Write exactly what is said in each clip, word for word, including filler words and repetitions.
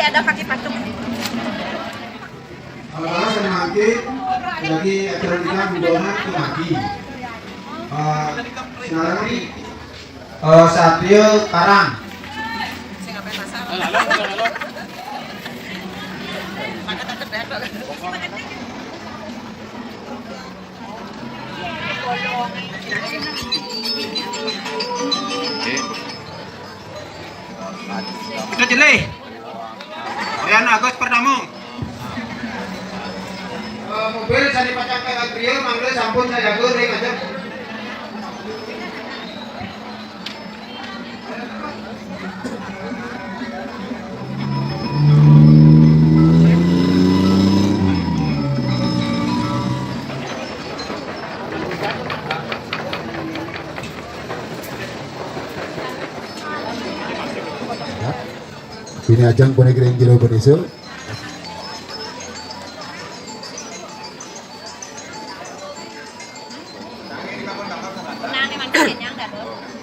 Ada kaki patung. Kalau sané mangké, lagi acara kita bubuhan kemaki. Eh, sekarang ini, eh, Satrio Karang. Kita jelih. Rian Agus Perdamung. Eh, mobil sané pacang ka griya, mangga sampun sajaga ring ajeng. Ini ajeng puniki ring Jero Bendesa.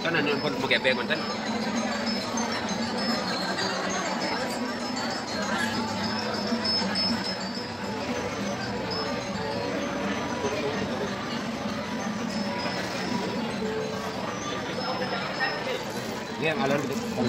Kan anu pun mau gepeng konten. Iya, ngalor gitu.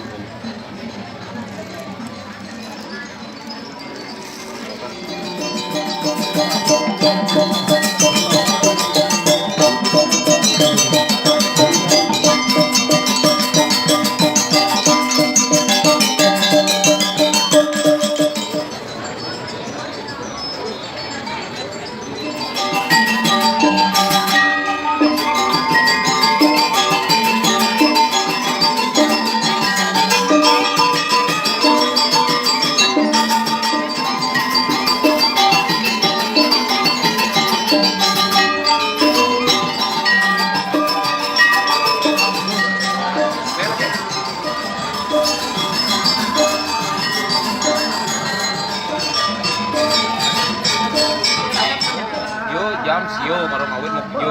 Yo, jam sio, marang awit mau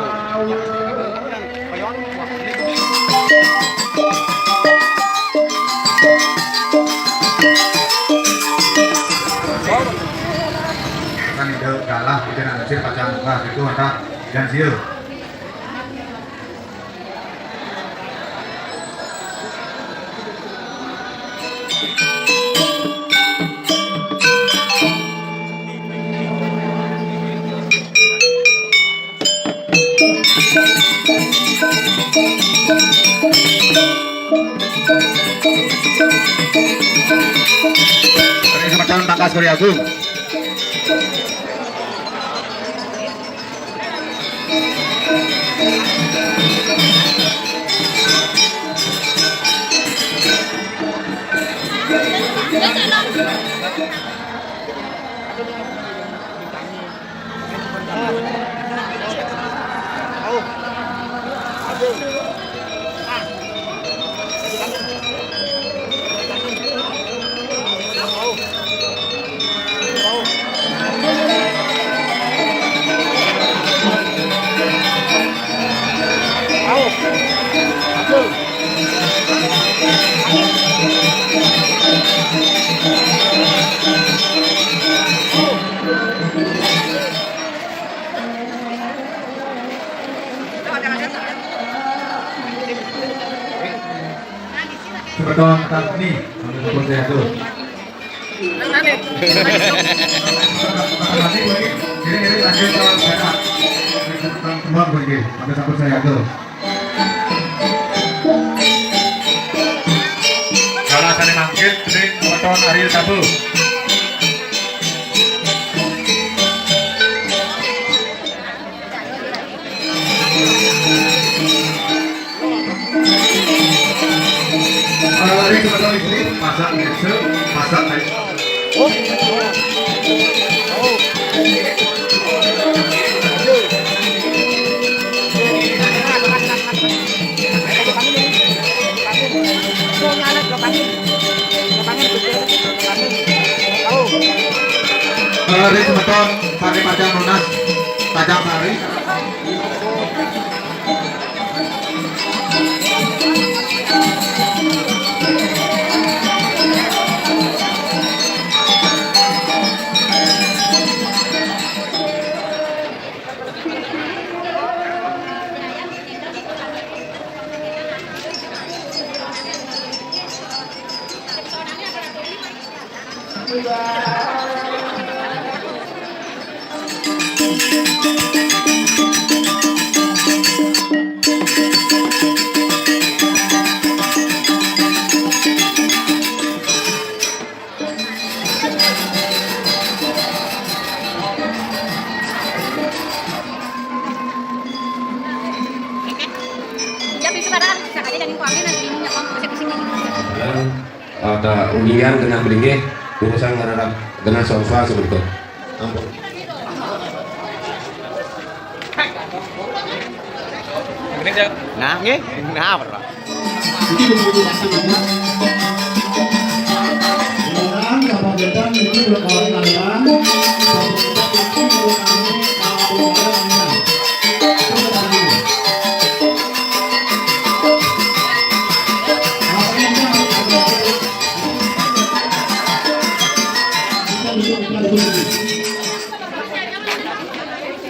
yo. Kan itu galah, itu nanti pacang, wah, itu ada jam sio. Ring semeton Tangkas Kori Agung. Semeton Tasni, sampun saya atur. Terima kasih, Bu. Jadi, ini lanjut ke Bapak. Semeton semua, Bu, ini. Sampai sampun saya atur. Salah sané mangkin, ring weton Ariel Tabu. Ari kebetulan ini masak biasa, masak kayu. Ari semeton, Sari Pacang Lunas, Pacang Sari. Ada undian genah belinggih, urusan ngararap genah soal-soal saperto. Ampun. Nah, nggih. Nah, bener.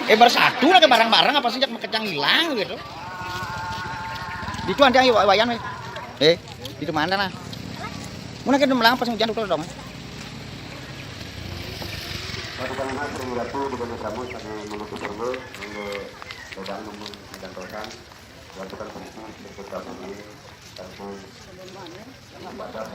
Eh, bersatu lagi bareng-bareng, apa sih, jak makejang ilang gitu. Itu nanti ayo wayan weh. Eh, itu mana nah? Mau lagi melang pas hujan udah dong. Satu kalimat, Sri Ratu, di kami kamu, kami menutup perlu, monggo, Bapak Nemu, Madang Tosan, lakukan fungsi, berkota bumi, kampung, ibadah.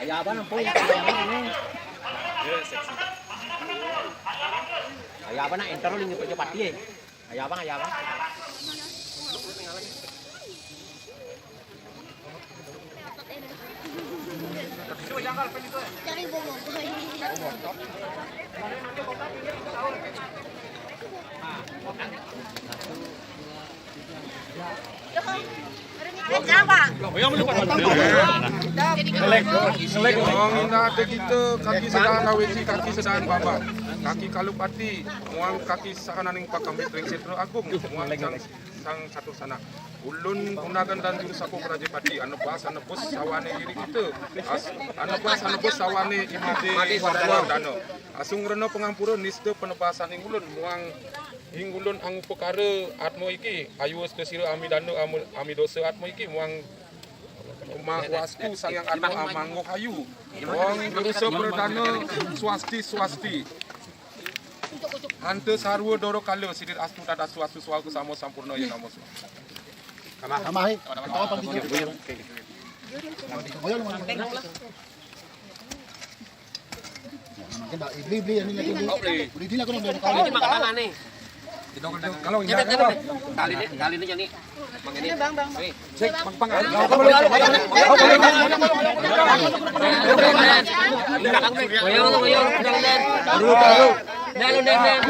Aya apa, Nak? Aya apa, Nak? Enter lu, cepat-cepat, ye. Aya apa, aya apa? Cari bobo. Wong inda ada kita kaki sedaan awesi, kaki sedaan baba, kaki kalupati, muang kaki sahananing pakambit ring Setra Agung, muang sang, sang catur sanak. Ulun unagan dan juru sapa Prajapati, anebas anebus sawane iri kita. As-, anebas anebus sawane imade dana. Asung rena pangampura nista panebasaning ulun, muang ing ulun angupakara atma iki, ayu sira amidana amu-, amidosa atma iki, muang ma-, wastu Sang Hyang Atma amangguh ayu. Wong Guru Sapradana, swasti, swasti. Hanta sarwa doro kala sidir astu tadastu astu swal kusama sampurna ya namo. Kamahi. Beli, beli, ini lagi, beli. Beli, beli, aku nang beli. Ini makanan nih. Kalau ini, kalau ini, kalau ini. Tali ini, tali ini, Jani. Bang, ini. Bang, Bang, Bang. Cek, Bang, Bang. Goyang, goyang, goyang, goyang. Taruh, taruh. Taruh, taruh.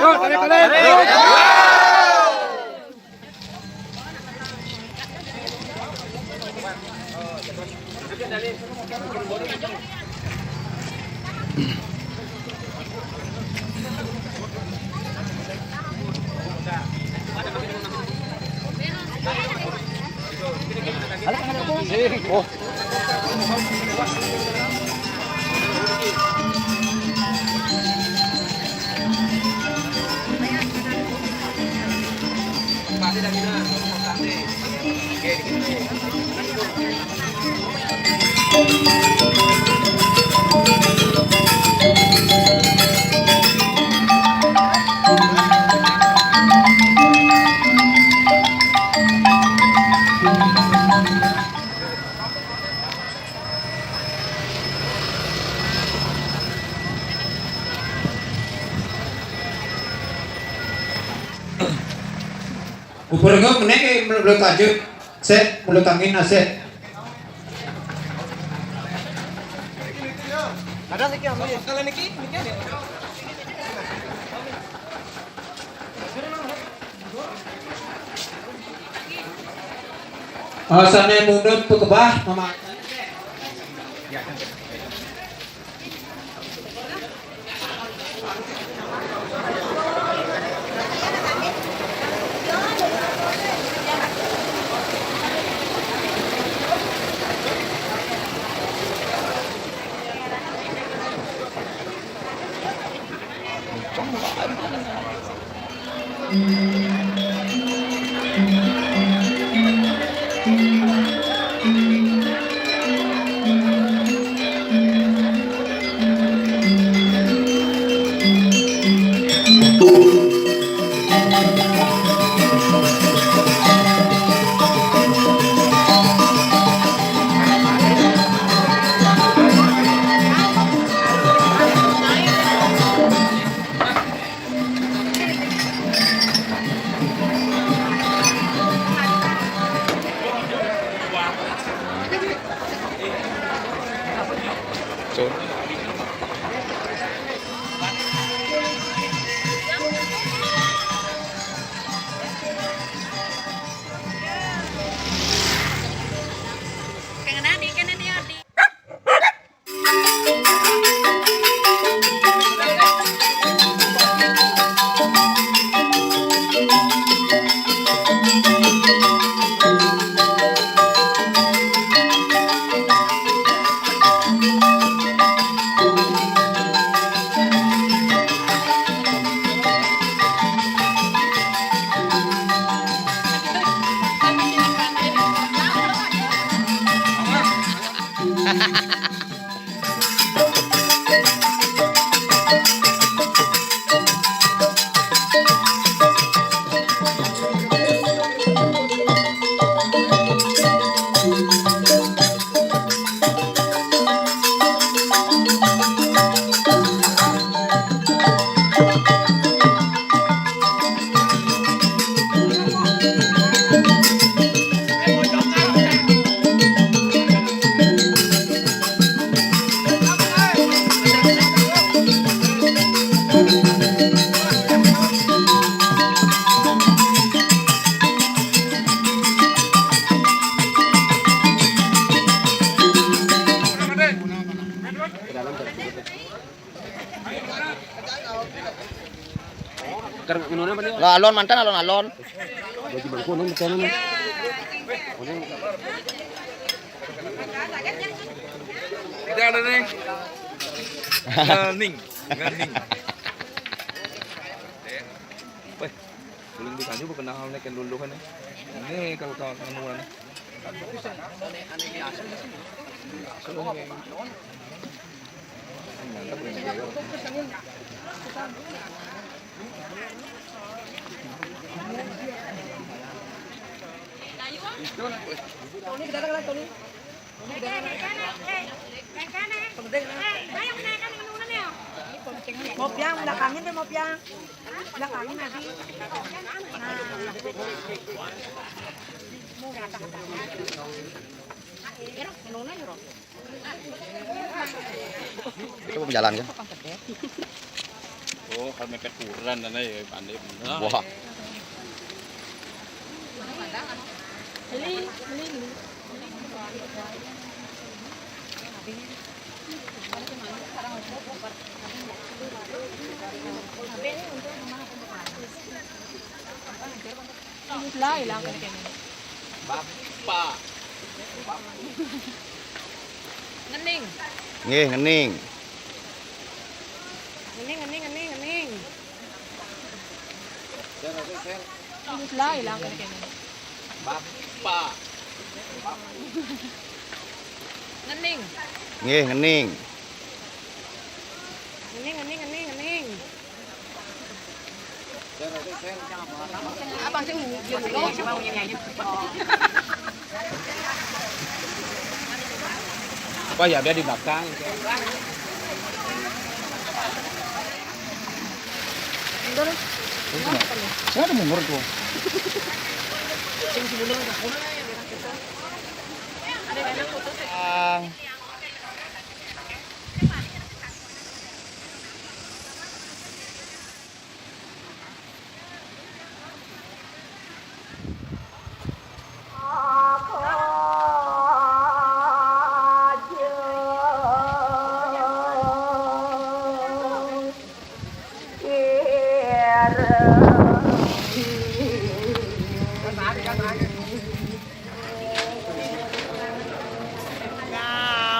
Upur ke meneh ke mulut aja. Set, mulut angin aset. Ada niki, kalau niki, niki ada. Asane mundut pekebah, Mama. Lah, alon mantan, alon-alon. Baju bangku, nang, betul, nang. Tidak ada, Ning. Ngening. Ngening. Weh, belum bisa juga kenal nih, kan dulu kan, ya. Ini kalau, kalau nemu orang. Mau piang, belakangin deh, mau piang. Belakangin lagi. Nah. Coba berjalan kan? Oh, kalau mepet kuburan dan ya pandai bener. Wah. Lah, ilang kene kene. Bapak. Ngening. Nggih, ngening. Ngening, ngening, ngening, ngening. Lah, ilang kene kene. Bapak. Ngening. Nggih, ngening. Ngening, ngening, ngening, ngening. Apa ya, dia di belakang. Saya ada mundur tuh.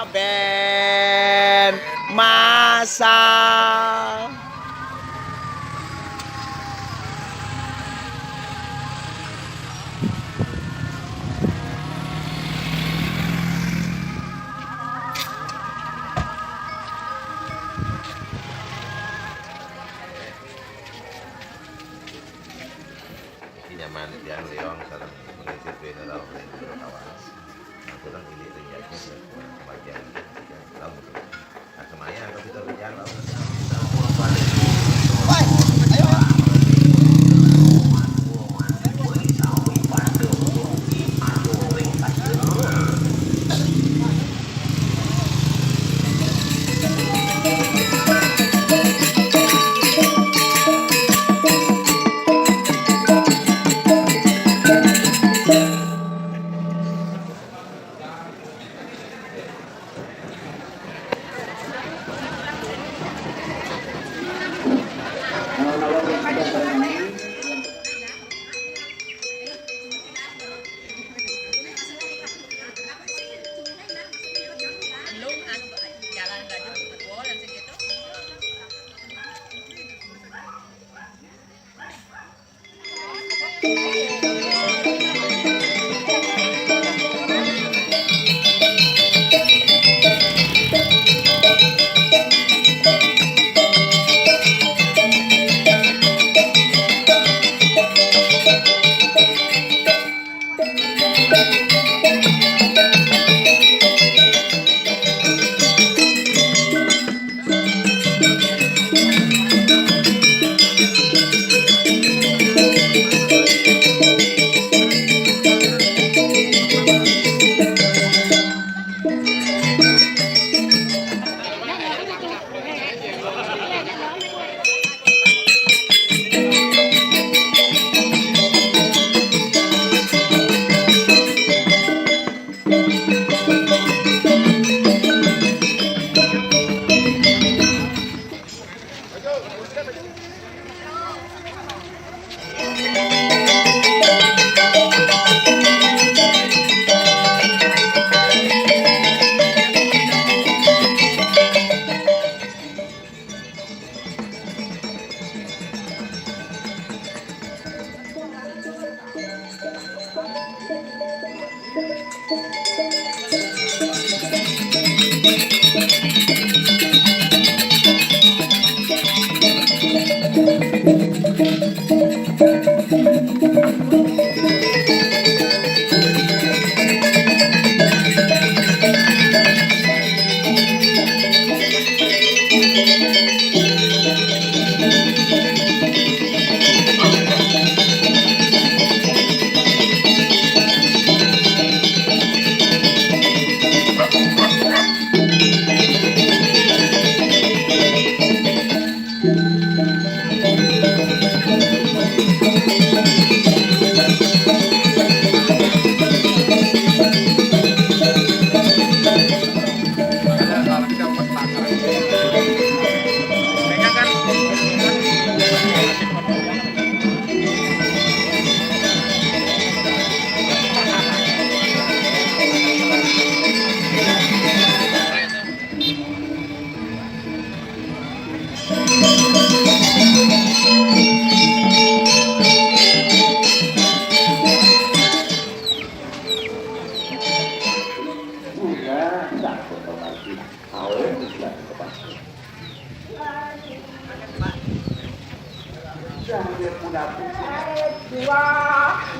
Ngaben masal. Nyaman tiang liong sareng mengisi pineral ring jero kawas. Nah, kurang ilik ring jaging, kebagian tiga tahun. Nah, semaya, tapi terus jalan.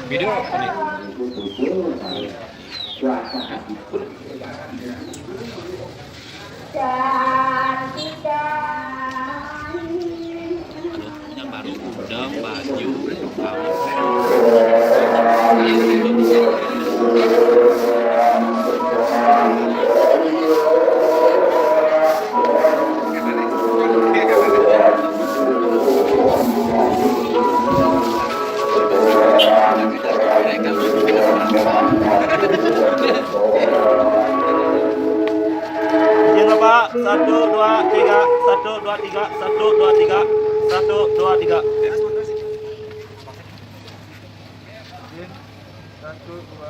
Video apa nih? Yang baru udang, baju, Izin, Bapak. Satu, dua, tiga. Satu, dua, tiga. Satu, dua, tiga. Satu, dua, tiga. Izin. Satu, dua.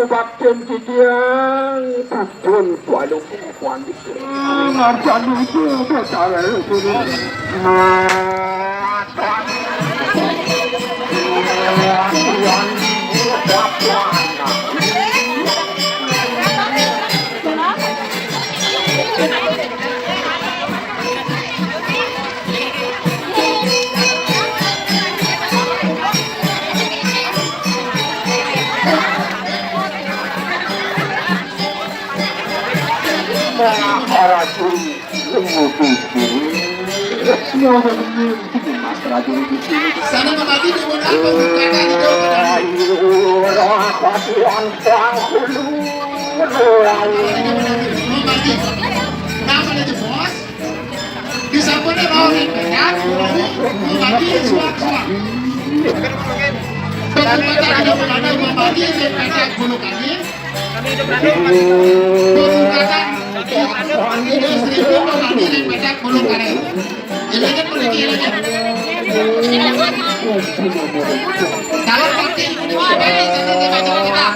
Bakten titiang putun kualu kuan. Ngarsan itu betara itu. Sana pembantu turun apa? Bukan itu, bukan itu. Pembantu. Kenapa itu, Bos? Di sampingnya mau nih, kan? Mau mati, suak, suak. Pembantu ada, pembantu mau mati, saya pecat bulu kaki. Bulu kaki. Ini seribu mau mati, saya pecat bulu kaki. Ini kan pergi lagi. Kalau mati, ini mau balik, jangan kita, jangan kita.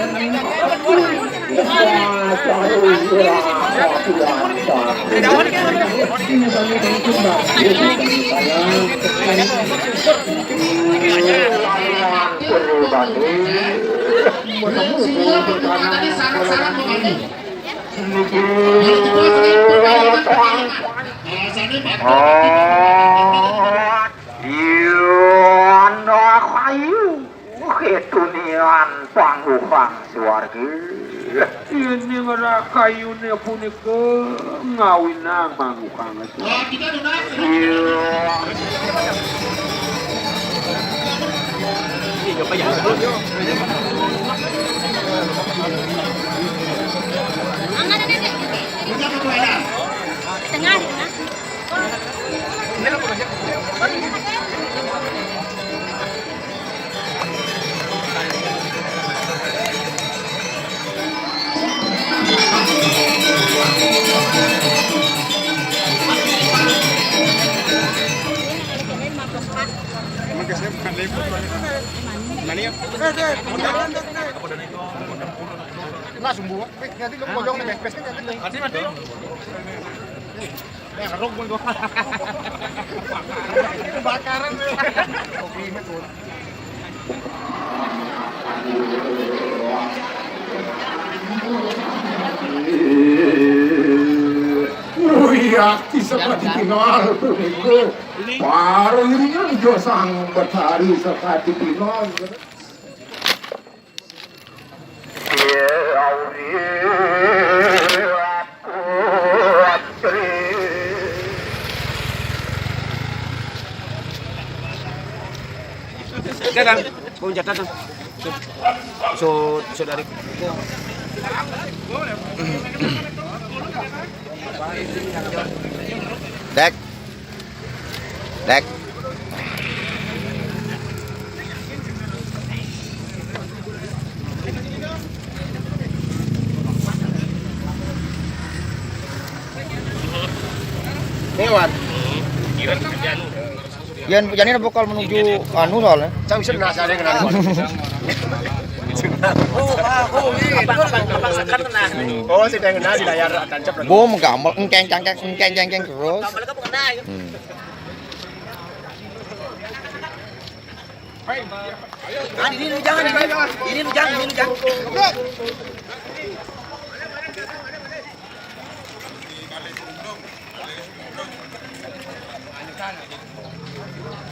Bertemu dengan saran-saran begini. Kalau kita sering berkali-kali, alasannya bagus. Oh, iya, anak ayu. Itu nian pangguhang suarga. Ini ngerah kayunya punika ngawinang pangguhang itu. Iya. Tengah, tengah. Nah, sumbu, weh, nanti lu mau dong, nih, best kan nanti. Mati, mati. Nih, ngeruk gua. Kebakaran, weh. Wih, aki seperti final tuh, Nico. Baru ini kan jo sang betari seperti final. Datang, kau jatah tu. So, so, so dari. Dek. Dek. Lewat. Yan, yan ini bakal menuju anu soalnya. Cang bisa nasi ada yang kenal. Oh, ah, oh, iya. Abang, abang, abang sekat tenang. Oh, sedang kenal di layar tancap lagi. Bom gamal, engkeng, cangkeng, engkeng, cangkeng terus. Gamal kamu kena, ya. Hmm. Ah, ini lu jangan, ini. Ini lu jangan, ini lu jangan.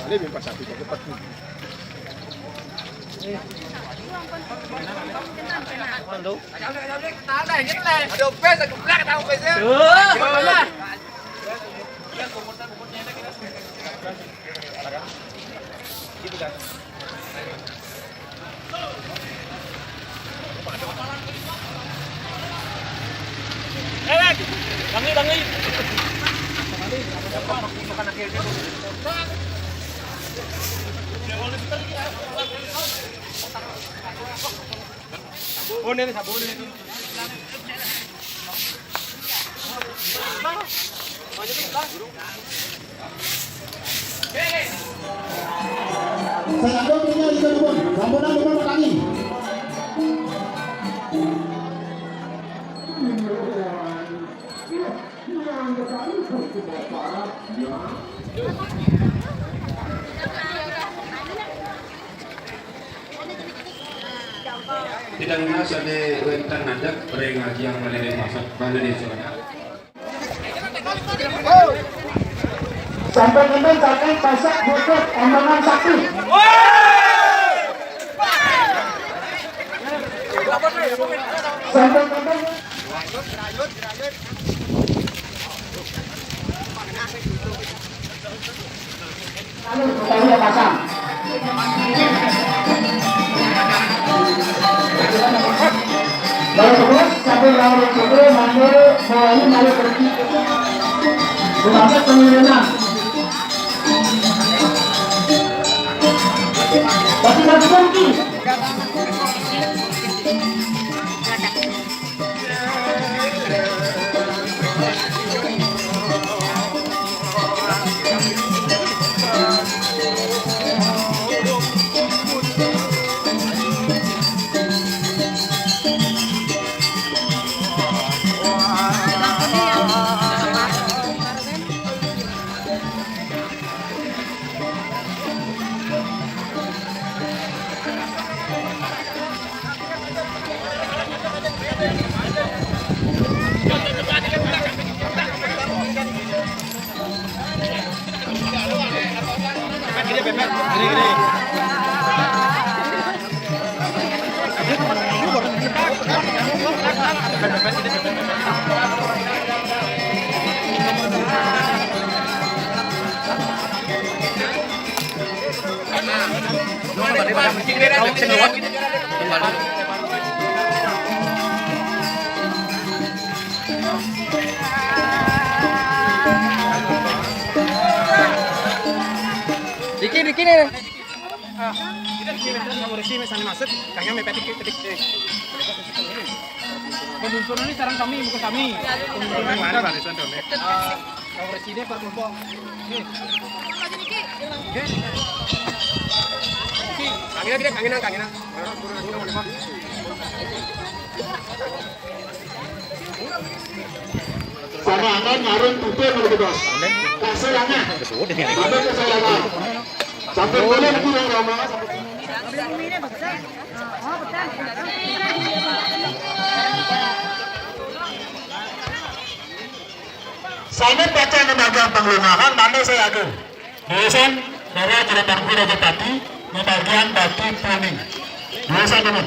Ada bimpa satu, cepat. Aduh. Aduh, bes, aku belak tahu bes ya. Tuh. Eh, Bang. Bangi, bangi. Oh, ini sabun ini. Saya ambil punya di depan. Sambutan depan petani. Tidak ngenas ada wénten ngadeg ring ajiang balé pasar, balé désa. Sampun kénten saking Pasak Bukit Embangan Sakti. Sampun kénten. Lalu, kita lihat pasang. Baru terus, sambil lalu itu, mangga, mulai, mari pergi. Rumahnya pengiriman. Tapi nanti pergi. Dikit, dikit nih. Ah, kita kira sama resmi sana masuk, kayaknya mepet dikit, dikit. Pembenturan ini sekarang kami, bukan kami. Pembenturan mana, Pak, di sana, Pak? Ah, kalau resmi per kelompok. Oke. Oke. Oke. Kanginan, kanginan, kanginan. Sama akan ngarun tutur lebih bos. Kasih lama. Tapi kesalahan. Sampai boleh nanti yang lama. Sané pacang nemagang panglungahan, mané saya agung. Dosan, Bapak Juragan Raja Pati, membagian batu kuning. Dosan, teman.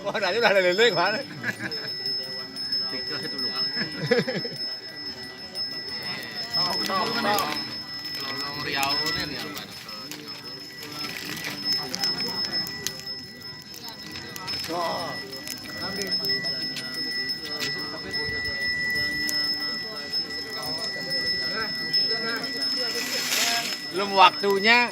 Wah, tadi udah ada lele, mana? Belum waktunya.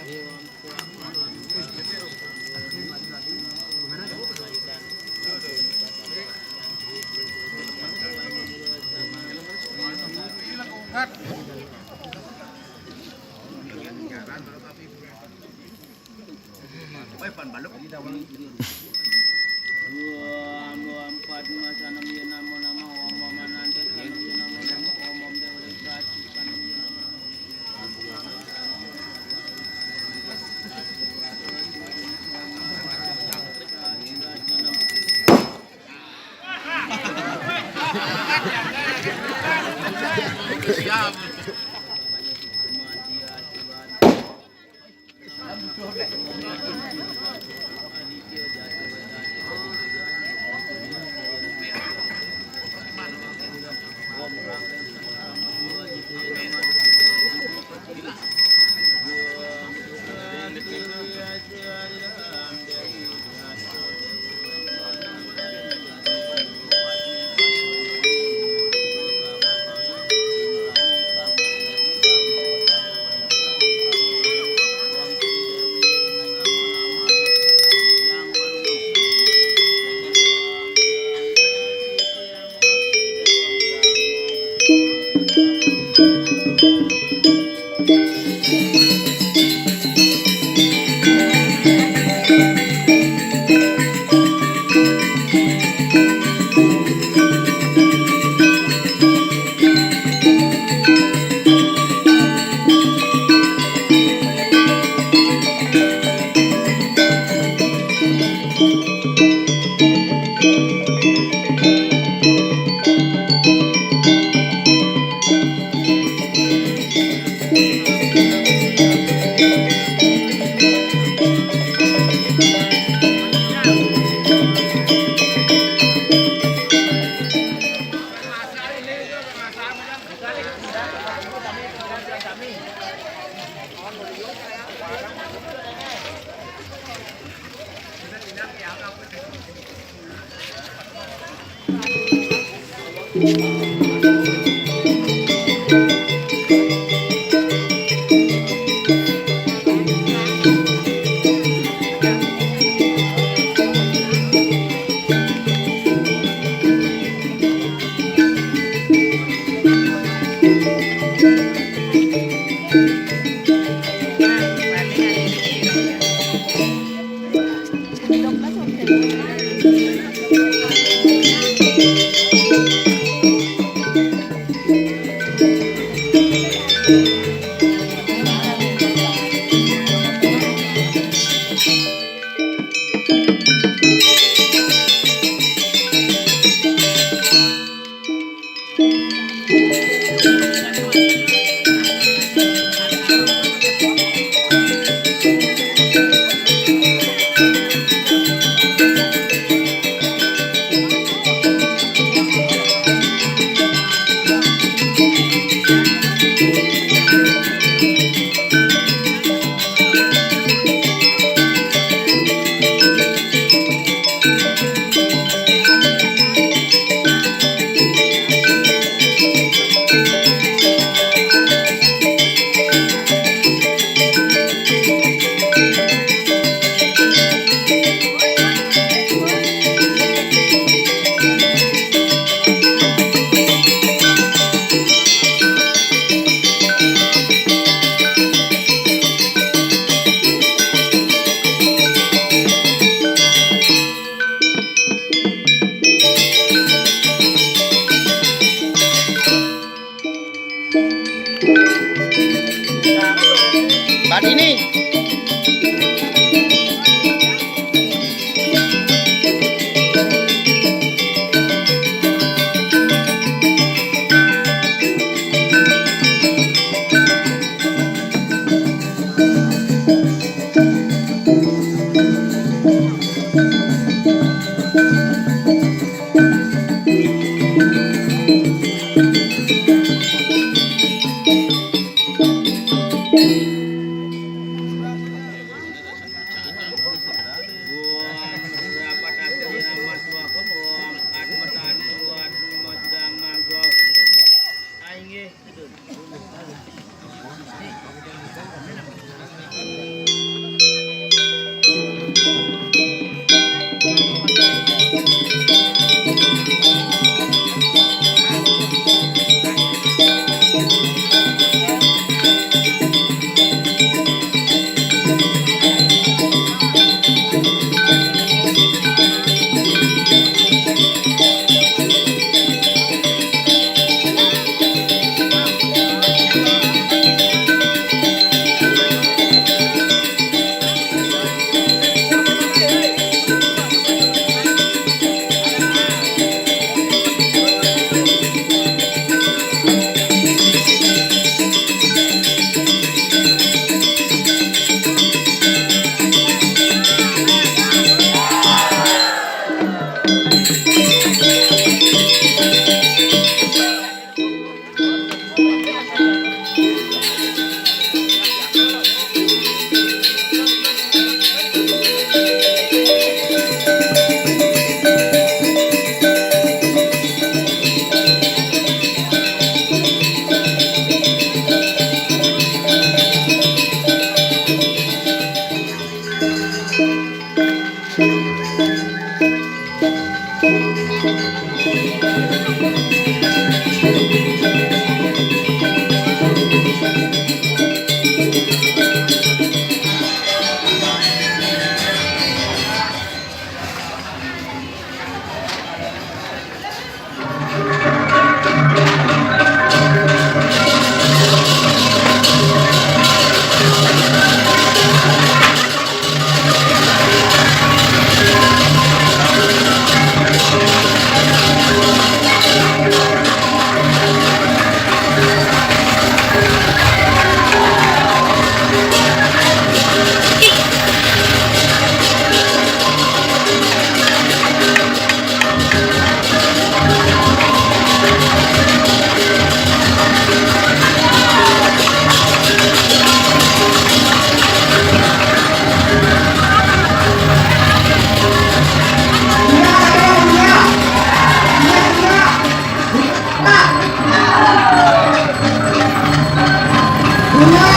Sudah,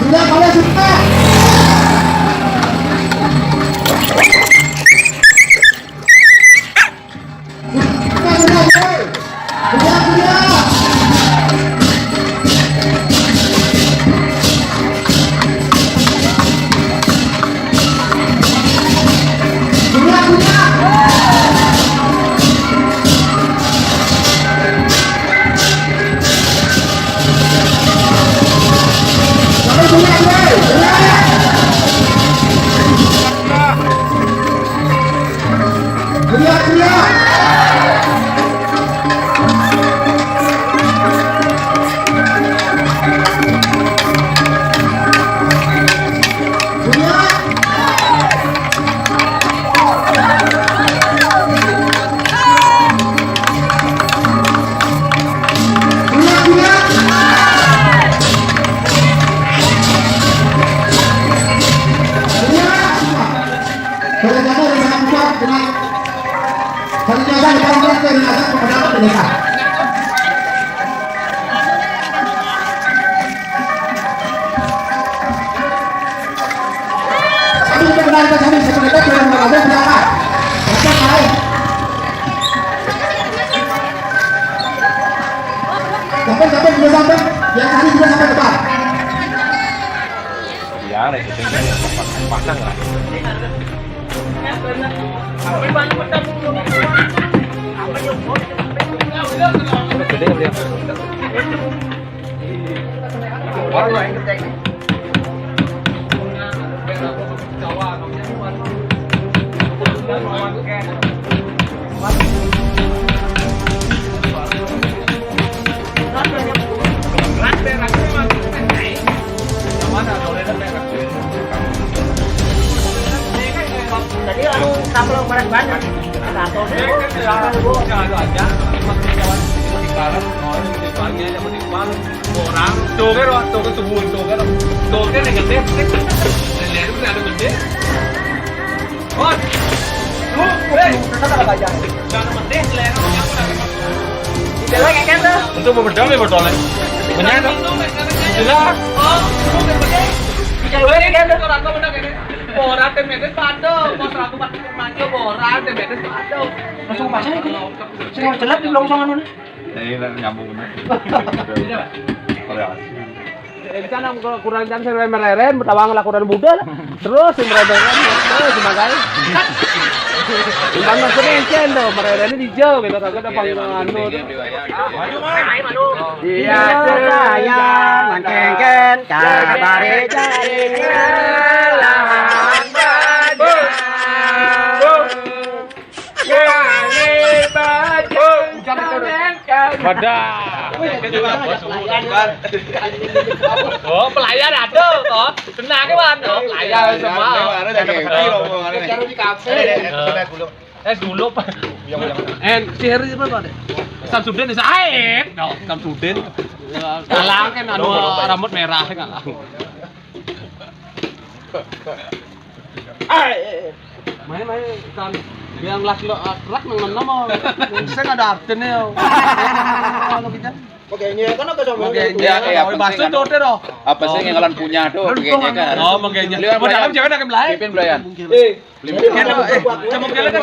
sudah, kalian sudah. Sudah, sudah, sudah. Sudah, sudah. Sudah, sudah. Sudah, sudah, sudah. Sudah. Sudah, sudah. Berencana rencana buka dengan hari biasa kita angkat ke jenazah kepada desa. Tapi kita kenal ke sini sebenarnya belum ada berapa. Berapa kali? Sampai sampai sudah sampai. Yang tadi sudah sampai depan. Iya, itu pasang lah. Gede beliau. Tadi anu, kampung panas banget. Satu. Jangan ada aja. Masuk jalan, masih bareng, mau di pagi aja, masih bareng. Orang, tuh kan, tuh kan, tuh kan, tuh kan yang gede. Lihat, udah ada gede. Bos. Lu, hei. Jangan mending, selera punya aku. Itu lagi kan tuh. Itu mau bedol ya, bedolnya. Bener tuh. Jelas. Oh, lu gede. Bisa gue kan tuh. Orang tuh bener gede. Orang tuh medes pado, bos aku pakai manja, orang tuh medes pado. Langsung pasang itu. Sing jelas di longsongan mana? Ini lah nyambung ini. Variasi. Eh, di sana kurang dan saya mereren, bertawang lah kurang muda lah. Terus yang mereren, terus sebagai. Bukan maksudnya encen tuh, mereren ini hijau gitu, kagak ada panggilan anu tuh. Iya, saya mangkengken, kabare jari. Wadah. Oh, pelayan ada kok. Tenang ya, Wan. Oh, pelayan semua. Ada yang kecil omongannya. Taruh di kafe. Eh, dulu, Pak. Eh, si Heri siapa, Pak? Samsudin, Said. No, Samsudin. Kalah kan anu rambut merah, kalah. Main, main, kan. Yang last lo, rak nang enam, oh. Saya nggak ada artinya, oh. Kalau kita. Makanya kan aku sama. Makanya, ya, ya, bahasa itu deh, doh. Apa sih yang kalian punya tuh? Makanya kan. Oh, makanya. Beliau mau dalam cewek nak kembali. Pimpin belayan. Eh, Pimpin, eh, cemok kalian kan.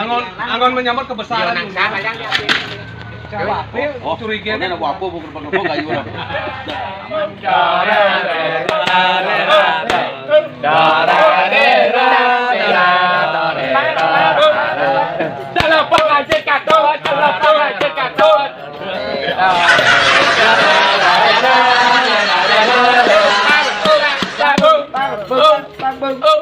Angon, angon menyambut kebesaran. Siapa? Oh, curiga. Ini apa, bukan, bukan, bukan, bukan. Dalam pengajian katut, dalam pengajian katut. Bung, bung, bung, bung.